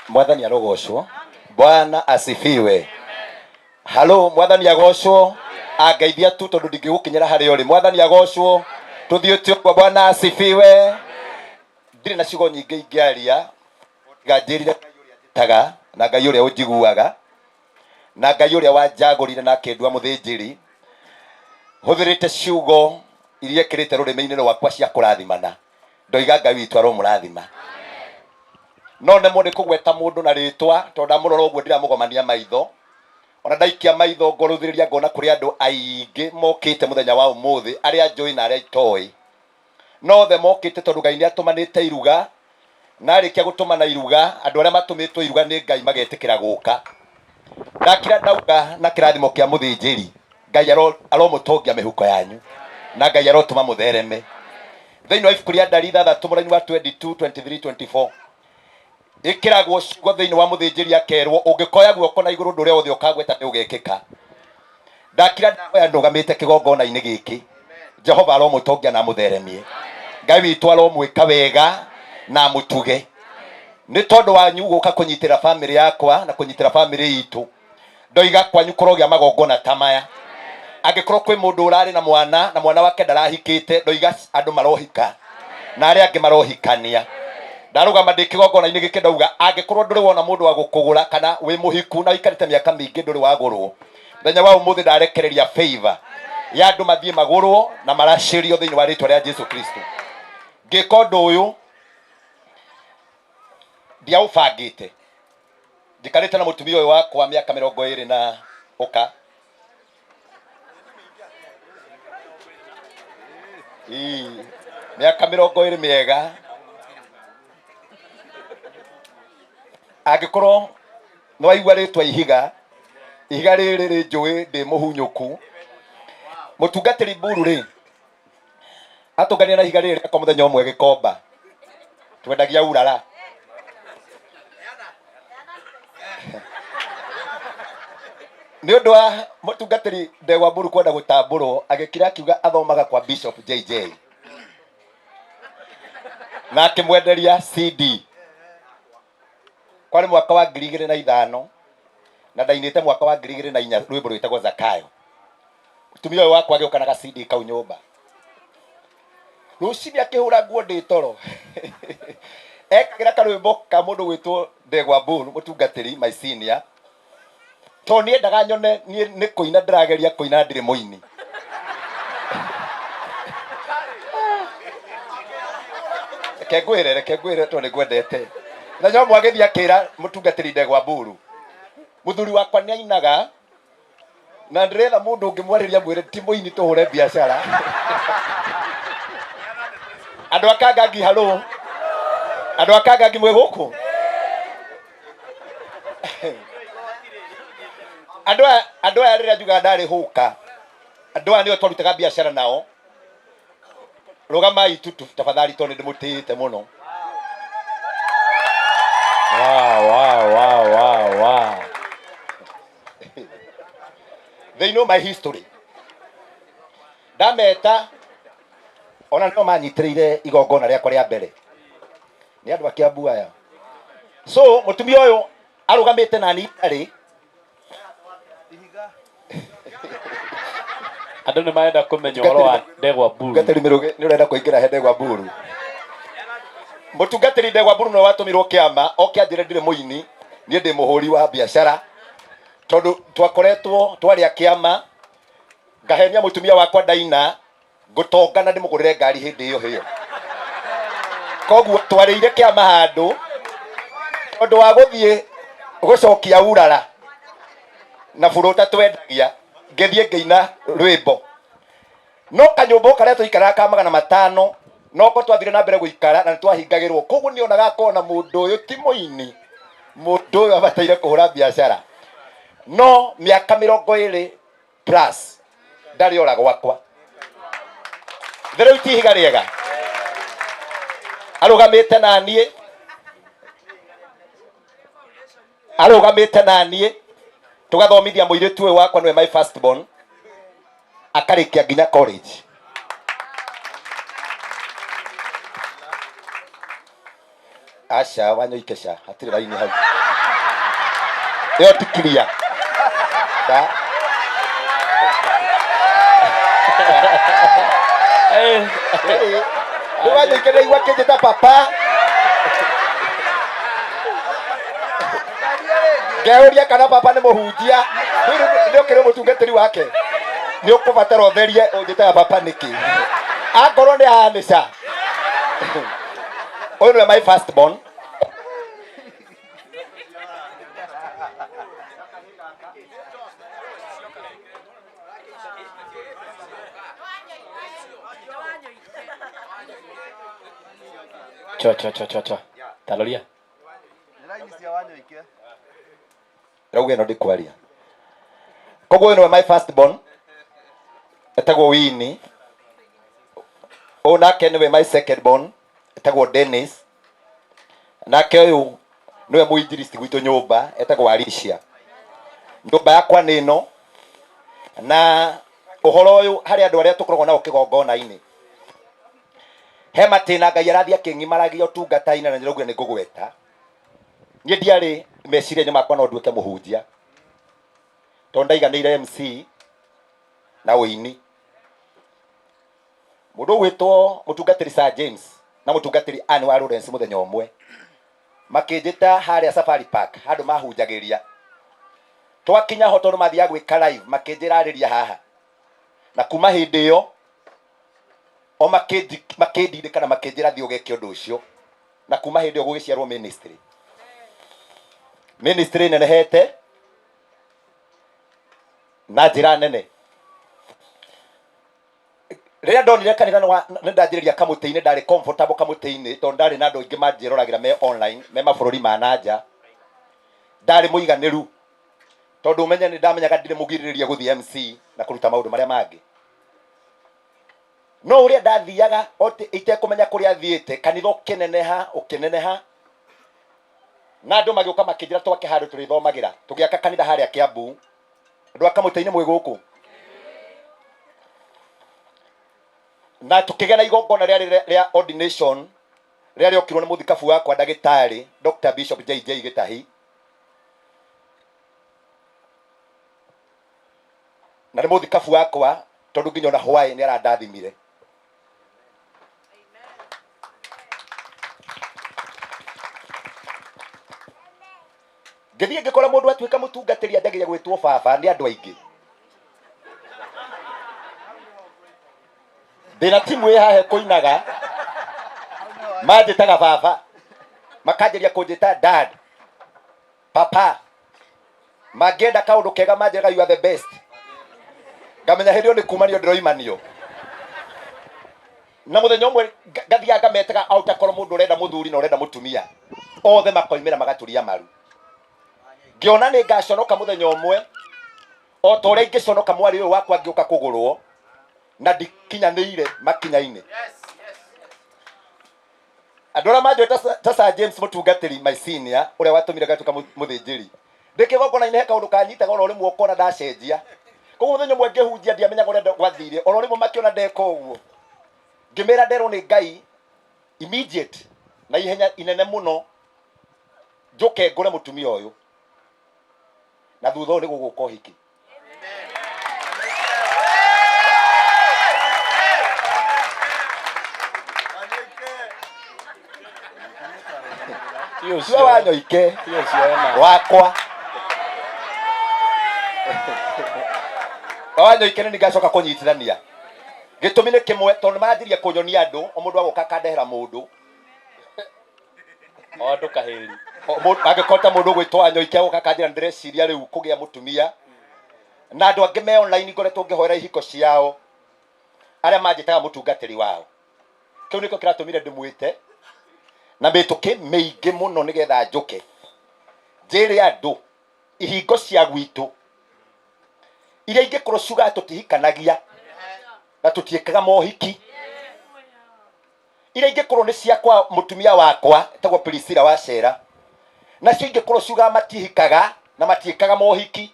Mwathani arogocwo. Bwana asifiwe. Halo, Mwathani agocwo. Angeithia tu tondu ndingĩgũkinyĩra harĩa ũrĩ. Mwathani agocwo. Tũthiĩte ũguo. Bwana asifiwe. Ndirĩ na ciugo nyingĩ ingĩaria, tiga njĩrire Ngai ũrĩa njĩtaga na Ngai ũrĩa ũnjiguaga na Ngai ũrĩa wanjagũrire na akĩndua mũthĩnjĩri. Hũthĩrĩte ciugo iria ĩkĩrĩte rũrĩmĩ-inĩ rwakwa cia kũrathimana. Ndoiga Ngai witũ aromũrathima. No nemwo nĩ kũgweta mũndũ na rĩtwa tondũ ndamũrora ũguo ndiramũgomania maitho. Ona ndaikia maitho ngorũthĩrĩria ngona kũrĩ andũ aingĩ mokĩte mũthenya wa ũmũthĩ, arĩa njũĩ na arĩa itoĩ. No othe mokĩte tondũ Ngai nĩ atũmanĩte iruga, na arĩkia gũtũmana iruga, andũ arĩa matũmĩtwo iruga nĩ Ngai magetĩkĩra gũka. Ndakira ndauga na kĩrathimo kĩa mũthĩnjĩri, Ngai aromũtongia mĩhuko yanyu, na Ngai arotũma mũthereme. Thĩinĩ wa ibuku rĩa Ndari ithathatũ mũraini wa 22, 23, 24, ĩkĩragwo ciugo thĩinĩ wa mũthĩnjĩri akerwo, ũngĩkoya guoko na igũrũ ũndũ ũrĩa wothe ũkagweta nĩ ũgekĩka. Ndakira ndahoya ndũgamĩte kĩgongona-inĩ gĩkĩ, Jehova aromũtongia na amũtheremie. Ngai witũ aromwĩka wega na amũtuge nĩ tondũ wanyu gũka kũnyitĩra bamĩrĩ yakwa na kũnyitĩra bamĩrĩ itũ. Ndoiga kwanyu kũrogĩa magongona ta maya. Angĩkorwo kwĩ mũndũ ũrarĩ na mwana na mwana wake ndarahikĩte, ndoiga andũ marohika na arĩa angĩ marohikania. Ndarũgama ndĩ kĩgongona-inĩ gĩkĩ ndauga angĩkorwo ndũrĩ wona mũndũ wa gũkũgũra kana wĩ mũhiku na ũikarĩte mĩaka mĩingĩ ndũrĩ wagũrwo, mũthenya wa ũmũthĩ ndarekereria favor ya andũ mathiĩ magũrwo na maracĩrio thĩinĩ wa rĩtwa rĩa Jesu Kristo. Ngĩka ũndũ ũyũ ndiaũbangĩte. Njikarĩte na mũtumia ũyũ wakwa mĩaka 20 na ũka. Ii, mĩaka 20 mĩega. Angĩkorwo nĩ waigua rĩtwa ihiga, ihiga rĩrĩ rĩ njũĩ ndĩ mũhunyũku. Mũtungatĩri Mburu rĩ, atũngania na ihiga rĩrĩ rĩakwa mũthenya ũmwe Gĩkomba, twendagia urara. Nĩ ũndũ wa mũtungatĩri Ndegwa Mburu kwenda gũtambũrwo, agĩkira akiuga athomaga kwa Bishop JJ na akĩmwenderia CD. Kwarĩ mwaka wa 2005 na ndainĩte mwaka wa 2004 rwĩmbo rwĩtagwo Zakayo. Mũtumia ũyũ wakwa agĩũka na ga CD kau nyũmba. Rũcinĩ akĩhũra nguo ndĩ toro. Ekagĩra karwĩmbo ka mũndũ gwĩtwo Ndegwa Bull, mũtungatĩri, my senior. Tondũ nĩendaga nyone niĩ nĩ kũina ndĩrageria kũina ndirĩ mũini. Reke ngwĩre, reke ngwĩre tondũ nĩ ngwendete. Mũthenya ũmwe agĩthiĩ akĩra mũtungatĩri Ndegwa Mburu, mũthuri wakwa nĩ ainaga na ndĩretha mũndũ ũngĩmwarĩria mwĩre ti mũini tũhũre biacara. Andũ a Kangangi halo, andũ a Kangangi mwĩ gũkũ? Andũ aya, andũ aya rĩrĩa njugaga ndarĩ hũka, andũ aya nĩo twarutaga biacara nao. Rũgamai tu tafadhali tondũ nĩndĩmũtĩĩte mũno. Wow. They know my history. Ndameta ona nĩo manyitĩrĩire igongona rĩakwa rĩa mbere. Nĩ andũ a Kiambu aya. So mũtumia ũyũ arũgamĩte nani itarĩ. Andũ nĩ marenda kũmenya ũhoro wa Ndegwa Mburu. Mũtungatĩri Mĩrũgĩ nĩ ũrenda kũingĩra he Ndegwa Mburu. Mũtungatĩri Ndegwa Mburu nĩwe watũmirwo kĩama oke anjĩre ndirĩ mũini, niĩ ndĩ mũhũri wa biacara, tondũ twakoretwo twarĩa kĩama ngahenia mũtumia wakwa ndaina ngũtonga na ndĩmũgũrĩre ngari hĩndĩ ĩyo ĩyo. Koguo twarĩire kĩama handũ tondũ wa gũthiĩ gũcokia urara na burũta twendagia, ngĩthiĩ ngĩina rwĩmbo. No kanyũmba o karĩa twaikaraga ka 500 noko twathire na mbere gũikara na nĩtwahingagĩrwo. Koguo nĩonaga akona mũndũ ũyũ ti mũini, mũndũ ũyũ abataire kũhũra biacara. No mĩaka 20 plus ndarĩ ora gwakwa. Rĩu ti ihiga rĩega, arũgamĩte na niĩ, arũgamĩte na niĩ tũgathomithia mũirĩtu ũyũ wakwa nĩwe my first born, akarĩkia nginya college. Aca Wanyoike ca hatirĩ raini hau ĩyo ti clear. Ca rĩu Wanyoike ndaigua akĩnjĩta papa, ngeyũria kana papa nĩ mũhunjia. Rĩu nĩ ũkĩrĩ mũtungatĩri wake, nĩ ũkũbatara ũtherie ũnjĩtaga papa nĩkĩ akorwo nĩ anĩca. Ũyũ nĩwe my first born. Cho cho cho cho cho. Taloria. Rauga ĩno ndikwaria. Koguo ũyũ nĩwe my first born, etagwo Winnie. Ũyũ nake nĩwe my second born, etagwo Dennis. Nake ũyũ nĩwe mũinjilisti gwitũ nyũmba, etagwo Alicia. Nyũmba yakwa nĩ ĩno. Na ũhoro ũyũ harĩ andũ arĩa tũkoragwo nao kĩgongona-inĩ, he matĩna Ngai arathiĩ akĩng'imaragia ũtungata-inĩ, na nĩraugire nĩ ngũgweta. Niĩ ndiarĩ meciria-inĩ makwa no nduĩke mũhunjia, tondũ ndaiganĩire MC na ũini. Mũndũ ũgwĩtwo mũtungatĩri Sir James na mũtungatĩri Anne wa Lawrence mũthenya ũmwe makĩnjĩta harĩa Safari Park handũ mahunjagĩria. Twakinya ho, tondũ mathiaga gwĩka live, makĩnjĩra arĩria haha, na kuma hĩndĩ ĩyo o makĩndindĩka na makĩnjĩra thiĩ ũgeke ũndũ ũcio, na kuma hĩndĩ ĩyo gũgĩciarwo ministry. Ministry nenehete na njĩra nene. Rĩrĩa ndonire kanitha nĩ ndanjĩrĩria kamũtĩ-inĩ, ndarĩ comfortable kamũtĩ-inĩ tondũ ndarĩ na andũ aingĩ manjĩroragĩra me online me mabũrũri ma na nja. Ndarĩ mũiganĩru tondũ ũmenye nĩ ndamenyaga ndirĩ mũgirĩrĩria gũthiĩ MC na kũruta maũndũ marĩa mangĩ. No ũrĩa ndathiaga itekũmenya kũrĩa thiĩte, kanitha ũkĩneneha ũkĩneneha, na andũ magĩũka makĩnjĩra twake handũ tũrĩthomagĩra. Tũgĩaka kanitha harĩa Kiambu. Andũ a kamũtĩ-inĩ mwĩ gũkũ, na tũkĩgĩa na igongona rĩarĩ rĩa ordination rĩrĩa rĩokirwo nĩ mũthikabu wakwa ndagĩtarĩ Dr. Bishop JJ Gĩtahi, na nĩ mũthikabu wakwa tondũ nginya ona hwaĩ nĩ arandathimire. Ngĩthiĩ ngĩkora mũndũ atuĩka mũtungatĩri anjagia gwĩtwo baba nĩ andũ aingĩ. Ndĩna timu ĩ haha ĩkũinaga, manjĩtaga baba, makanjĩria kũnjĩta dad, papa. Mangĩenda kaũndũ kega manjĩraga you are the best. Ngamenya hĩndĩ ĩyo nĩ kumanio ndĩroimanio. Na mũthenya ũmwe ngathiaga ngametaga out, akorwo mũndũ ũrenda mũthuri na ũrenda mũtumia, othe makoimĩra magaturia maru. Ngĩona nĩ ngaconoka mũthenya ũmwe o ta ũrĩa ingĩconoka mwarĩ ũyũ wakwa angĩũka kũgũrwo na ndikinyanĩire makinya-inĩ. Andũ arĩa manjũĩ ta Sir James mũtungatĩri my senior, ũrĩa watũmire ngatuĩka mũthĩnjĩri, ndĩ kĩgongona-inĩ he kaũndũ kanyitaga oro rĩmwe ũkona ndacenjia. Koguo mũthenya ũmwe ngĩhunjia ndiamenyaga ũrĩa gwathire, oro rĩmwe makĩona ndeka ũguo, ngĩmĩra nderwo nĩ Ngai immediate na ihenya inene mũno njũke ngũre mũtumia ũyũ, na thutha ũyũ nĩ gũgũka ũhiki. Ti Tua ũcio. Wanyoike Ti ũcio ena. Wakwa Wanyoike nĩ ngacoka kũnyitithania. Gĩtũmi nĩ kĩmwe, tondũ nĩ maranjĩria kũnyonia andũ, o mũndũ agoka akandehera mũndũ. O andũ kahĩri. Angĩkorwo ta mũndũ ũgwĩtwo Wanyoike agoka akanjĩra ndĩreciria rĩu kũgĩa mũtumia, na andũ angĩ me online ngoretwo ngĩhoera ihiko ciao, arĩa manjĩtaga mũtungatĩri wao. Kĩu nĩkĩo kĩratũmire ndĩmwĩte na mĩtũkĩ mĩingĩ mũno, nĩgetha njũke njĩre andũ ihingo cia gwitũ iria ingĩkorwo ciugaga tũtihikanagia na tũtiĩkaga mohiki, iria ingĩkorwo nĩ ciakwa mũtumia wakwa etagwo Priscilla Wacera, nacio ingĩkorwo ciugaga matihikaga na matiĩkaga mohiki,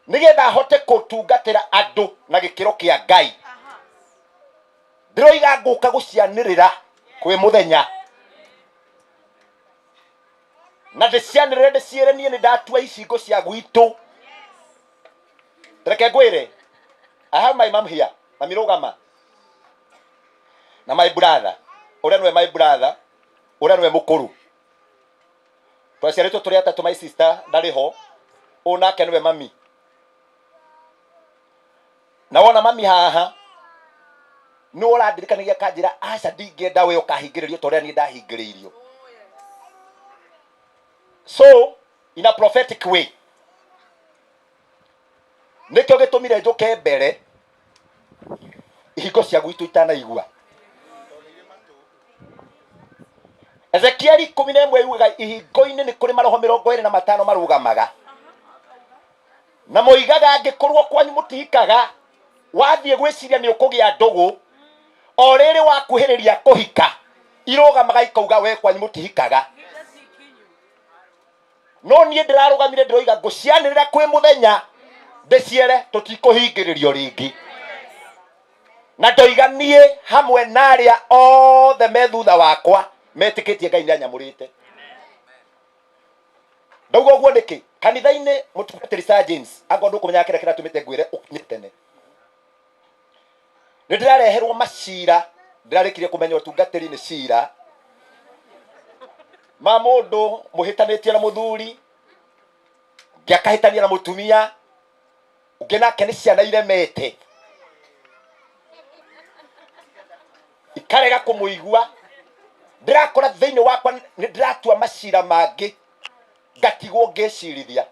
nĩgetha hote kũtungatĩra andũ na gĩkĩro kĩa Ngai. Ndĩroiga ngũka gũcianĩrĩra kwĩ mũthenya. Na ndĩcianĩrĩre ndĩciĩre niĩ nĩ ndatua icingo cia gwitũ. Reke ngwĩre, I have my mom here, mami rũgama. Na my brother, ũrĩa nĩwe my brother, ũrĩa nĩwe mũkũrũ. Twaciarĩtwo tũrĩ atatũ, my sister ndarĩ ho, ũyũ nake nĩwe mami. Na wona mami haha, nĩ ũrandirikanagia akanjĩra aca ndingĩenda we ũkahingĩrĩrio ta ũrĩa niĩ ndahingĩrĩirio. So, in a prophetic way, nĩkĩo gĩtũmire njũke mbere ihingo cia gwitũ itanaigua. Ezekieli 11 yugaga ihingo-inĩ nĩ kũrĩ maroho 25 marũgamaga na moigaga angĩkorwo kwanyu mũtihikaga wathiĩ gwĩciria nĩ ũkũgĩa ndũgũ o rĩrĩ wakuhĩrĩria kũhika irũgamaga ikauga we kwanyu mũtihikaga. No niĩ ndĩrarũgamire ndĩroiga ngũcianĩrĩra kwĩ mũthenya ndĩciere tũtikũhingĩrĩrio rĩngĩ. Na ndoiga niĩ hamwe na arĩa othe me thutha wakwa metĩkĩtie Ngai nĩ anyamũrĩte. Ndauga ũguo nĩkĩ? Kanitha-inĩ mũtungatĩri Sir James, angorwo ndũkũmenyaga kĩrĩa kĩratũmĩte ngwĩre ũkinye tene. Nĩ ndĩrareherwo macira, ndĩrarĩkirie kũmenya ũtungatĩri nĩ cira ma mũndũ mũhĩtanĩtie na mũthuri, ũngĩ akahĩtania na mũtumia, ũngĩ nake nĩ ciana iremete ikarega kũmũigua. Ndĩrakora thĩinĩ wakwa nĩ ndĩratua macira mangĩ ngatigwo ngĩcirithia,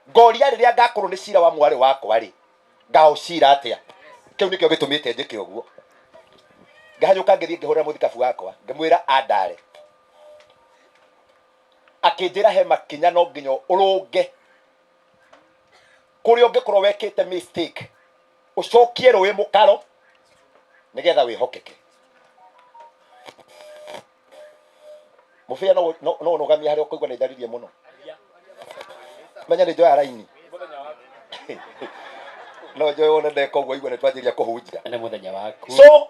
ngoria rĩrĩa ngakorwo nĩ cira wa mwarĩ wakwa rĩ, ngaũcira atĩa? Kĩu nĩkĩo gĩtũmĩte njĩke ũguo. Ngahanyũka ngĩthiĩ ngĩhũrĩra mũthikabu wakwa ngĩmwĩra andare, akĩnjĩra he makinya no nginya ũrũnge kũrĩa ũngĩkorwo wekĩte mistake, ũcokie rũĩ mũkaro nĩgetha wĩhokeke. Mũbĩa no no ũnũgamie harĩa ũkũigua nĩ njaririe mũno, menya nĩ njoya raini no njoe wone ndeka ũguo igue nĩ twanjĩria kũhunjia. Nĩ mũthenya waku. So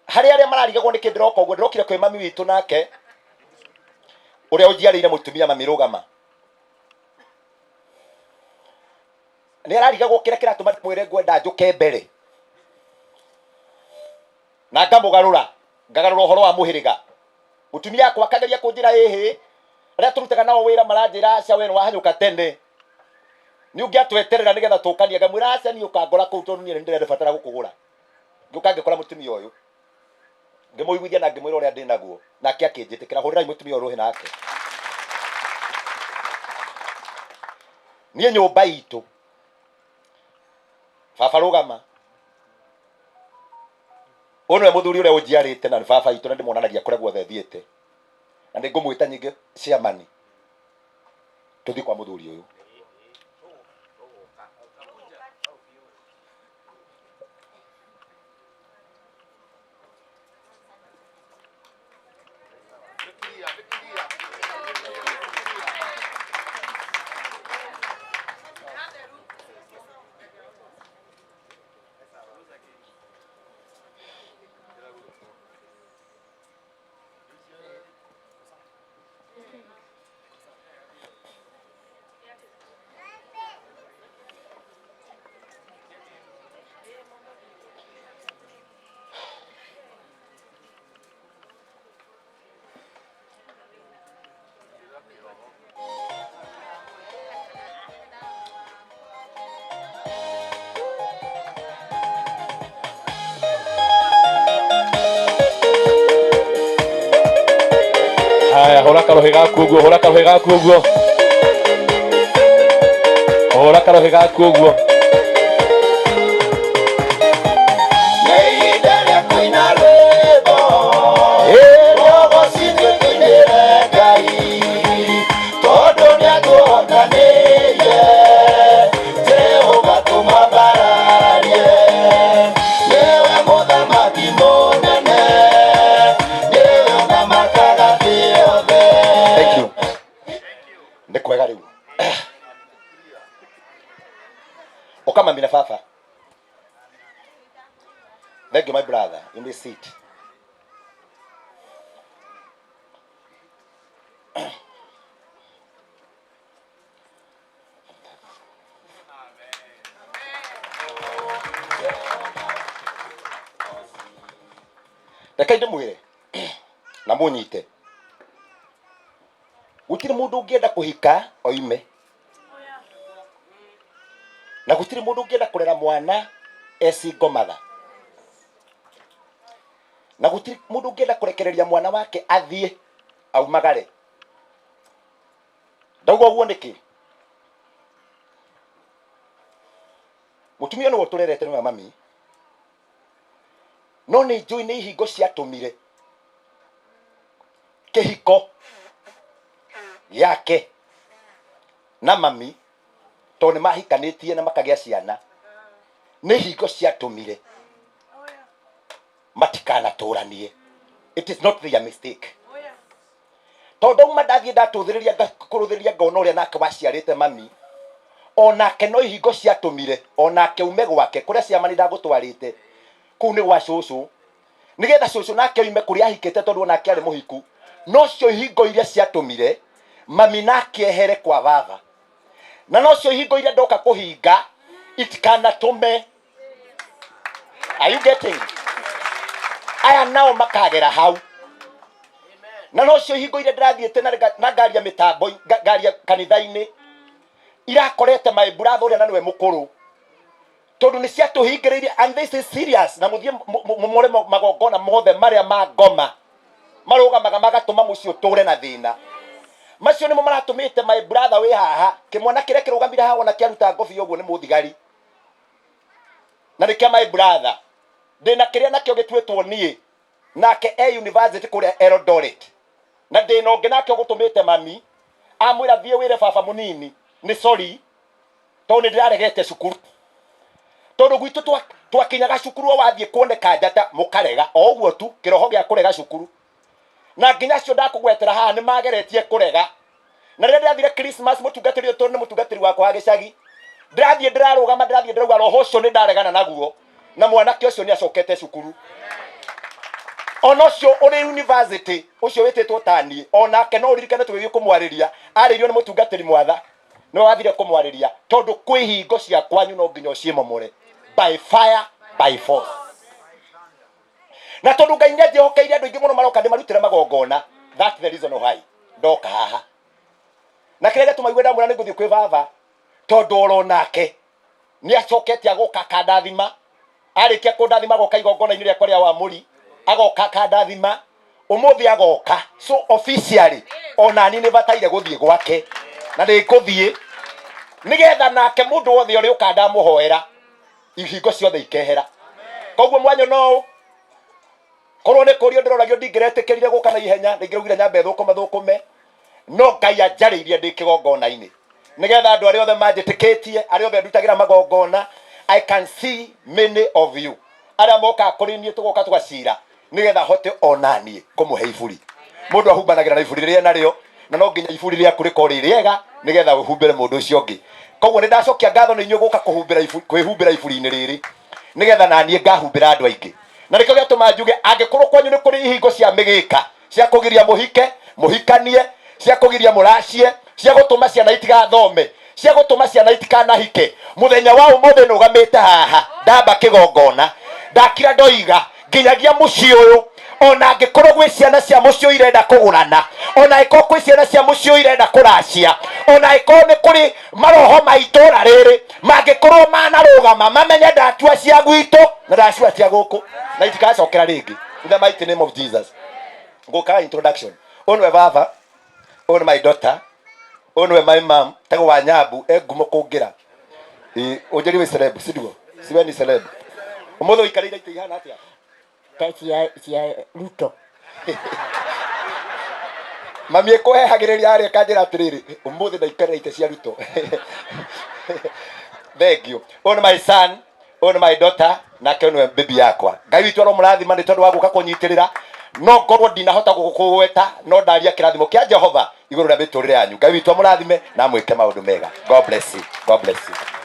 harĩ arĩa mararigagwo nĩkĩ ndĩroka ũguo, ndĩrokire kwĩ mami witũ nake ũrĩa ũnjiarĩire mũtumia mami rũgama. Nĩ ararigagwo kĩrĩa kĩratũma ndĩmwĩre ngwenda njũke mbere na ngamũgarũra, ngagarũra ũhoro wa mũhĩrĩga. Mũtumia akwa akageria kũnjĩra ĩhĩ, arĩa tũrutaga nao wĩra maranjĩra aca we nĩwahanyũka tene, nĩ ũngĩatweterera nĩgetha tũkanie. Ngamwĩra aca niĩ ũkangora kũu tondũ niĩ nĩndĩrabatara gũkũgũra. Ngĩũka ngĩkora mũtumia ũyũ, ngĩmũiguithia na ngĩmwĩra ũrĩa ndĩ naguo, nake akĩnjĩtĩkĩra. Hũrĩrai mũtumia ũyũ rũhĩ nake. Niĩ nyũmba itũ, baba rũgama, ũyũ nĩwe mũthuri ũrĩa ũnjiarĩte na nĩ baba itũ, na ndĩmuonanagia kũrĩa guothe thiĩte, na nĩ ngũmwĩta nyingĩ ciamani tũthiĩ kwa mũthuri ũyũ. Haya, hũra karũhĩ gaku ũguo, hũra karũhĩ gaku ũguo, hũra karũhĩ gaku ũguo. Nĩ ihinda rĩa kũina rwĩmbo, rũgocithio tũinĩre Ngai, tondũ nĩatũhotanĩire. Jehova tũmwambararie, nĩwe mũthamaki mũnene, nĩwe ũthamakaga thĩ yothe. Thank you. Nĩ kwega rĩu. Ũka mami na baba. Thank you my brother. You may sit. Rekei ndĩmwĩre na mũnyite, gũtirĩ mũndũ ũngĩenda kũhika oime, na gũtirĩ mũndũ ũngĩenda kũrera mwana e single mother, na gũtirĩ mũndũ ũngĩenda kũrekereria mwana wake athiĩ aumagare. Ndauga ũguo nĩkĩ? Mũtumia nĩwe ũtũrerete, nĩwe mami, no nĩ njũĩ nĩ ihingo ciatũmire kĩhiko gĩake na mami, tondũ nĩ mahikanĩtie na makagĩa ciana, nĩ ihingo ciatũmire matikanatũranie. It is not their mistake, tondũ auma ndathiĩ ndatũthĩrĩria ngakũrũthĩrĩria ngona ũrĩa nake waciarĩte mami, onake no ihingo ciatũmire onake ume gwake kũrĩa ciama nĩ ndagũtwarĩte kũu nĩ gwa cũcũ, nĩgetha cũcũ nake oime kũrĩa ahikĩte, tondũ onake arĩ mũhiku. Nocio ihingo iria ciatũmire mami nake ehere kwa baba, na nocio ihingo iria ndoka kũhinga itikanatũme. Are you getting? Aya nao makagera hau, na nocio ihingo iria ndĩrathiĩte na ngaria mĩtambo, ngaria kanitha-inĩ, irakorete my brother ũrĩa na nĩwe mũkũrũ, tondũ nĩ ciatũhingĩrĩirie. And this is serious, na mũthiĩ mũmore magongona mothe marĩa ma ngoma marũgamaga magatũma mũciĩ ũtũre na thĩna. Macio nĩmo maratũmĩte my brother wĩ haha, kĩmwana kĩrĩa kĩrũgamire haha wona kĩaruta ngobi ũguo nĩ mũthigari, na nĩ kĩa my brother. Ndĩna kĩrĩa nakĩo gĩtuĩtwo niĩ, nake e university kũrĩa Eldoret, na ndĩna ũngĩ nake ũgũtũmĩte mami amwĩra thiĩ wĩre baba mũnini nĩ sorry, tondũ nĩ ndĩraregete cukuru, tondũ gwitũ twakinyaga cukuru o wathiĩ kuoneka njata mũkarega o ũguo tu, kĩroho gĩa kũrega cukuru. Na nginya acio ndakũgwetera haha nĩ mageretie kũrega. Na rĩrĩa ndĩrathire Christmas, mũtungatĩri ũyũ, tondũ nĩ mũtungatĩri wakwa wa gĩcagi, ndĩrathiĩ ndĩrarũgama, ndĩrathiĩ ndĩrauga roho ũcio nĩ ndaregana naguo, na mwanake ũcio nĩ acokete cukuru, ona ũcio ũrĩ university, ũcio wĩtĩtwo taniĩ onake. No ũririkane tũgĩthiĩ kũmwarĩria, arĩirio nĩ mũtungatĩri mwatha, nĩwe wathire kũmwarĩria, tondũ kwĩ hingo cia kwanyu no nginya ũciĩmomore by fire by force. Na tondũ Ngai nĩ anjĩhokeire andũ aingĩ mũno maroka ndĩmarutĩre magongona, that's the reason why ndoka haha. Na kĩrĩa gĩatũma igue ndamwĩra nĩ ngũthiĩ kwĩ baba, tondũ oro nake nĩ acokete agoka akandathima. Arĩkia kũndathima, agoka igongona-inĩ rĩakwa rĩa wamũri, agoka akandathima, ũmũthĩ agoka. So officially ona ni nĩ bataire gũthiĩ gwake, na nĩ ngũthiĩ nĩgetha nake mũndũ wothe ũrĩa ũka ndamũhoera ihingo ciothe ikehera. Koguo mwanyo no korwo nĩ kũrio ndĩroragio, ndingĩretĩkĩrire gũka na ihenya, ndingĩraugire nyambe thũkũme thũkũme, no Ngai anjarĩirie ndĩ kĩgongona-inĩ nĩgetha andũ arĩa othe manjĩtĩkĩtie, arĩa othe ndutagĩra magongona. I can see many of you arĩa mokaga kũrĩ niĩ, tũgoka tũgacira nĩgetha hote ona niĩ kũmũhe iburi. Mũndũ ahumbanagĩra na iburi rĩrĩa narĩo, na no nginya iburi rĩaku rĩkorwo rĩ rĩega nĩgetha ũhumbĩre mũndũ ũcio ũngĩ. Koguo nĩ ndacokia ngatho nĩ inyuĩ gũka kũhumbĩra kwĩhumbĩra iburi-inĩ rĩrĩ, nĩgetha na niĩ ngahumbĩra andũ aingĩ. Na nĩkĩo gĩatũma njuge, angĩkorwo kwanyu nĩ kũrĩ ihingo cia mĩgĩka cia kũgiria mũhike mũhikanie, cia kũgiria mũracie, cia gũtũma ciana itigathome, cia gũtũma ciana itikanahike, mũthenya wa ũmũthĩ nũgamĩte haha ndamba kĩgongona, ndakira ndoiga nginyagia mũciĩ ũyũ, ona angĩkorwo gwĩ ciana cia mũciĩ ũyũ irenda kũgũrana, ona angĩkorwo kwĩ ciana cia mũciĩ ũyũ irenda kũracia, ona angĩkorwo nĩ kũrĩ maroho ma itũra rĩrĩ mangĩkorwo manarũgama, mamenye ndatua cia gwitũ na ndacua cia gũkũ na itikacokera rĩngĩ, in the mighty name of Jesus. Ngũkaga introduction. Ũyũ nĩwe baba, ũyũ nĩ my daughter, ũyũ nĩwe my mom, tagwo wa Nyambu, e ngumo kũngĩra. Ũnjĩri wĩ celeb, si ndiguo? Si we ni celeb? Ũmũthĩ ũikarĩire itĩ ihana atĩa? Ta cia Ruto. Mami ĩkũhehagĩrĩria harĩa kanjĩra atĩrĩrĩ, ũmũthĩ ndaikarĩra itĩ cia Ruto. Thank you. Ũyũ nĩ my son, ũyũ nĩ my daughter, nake ũyũ nĩwe baby yakwa. Ngai witũ aromũrathima nĩ tondũ wa gũka kũnyitĩrĩra. No ngorwo ndinahota gũkũgweta, no ndaria kĩrathimo kĩa Jehova igũrũ rĩa mĩtũrĩre yanyu. Ngai witũ amũrathime na amwĩke maũndũ mega. God bless you. God bless you.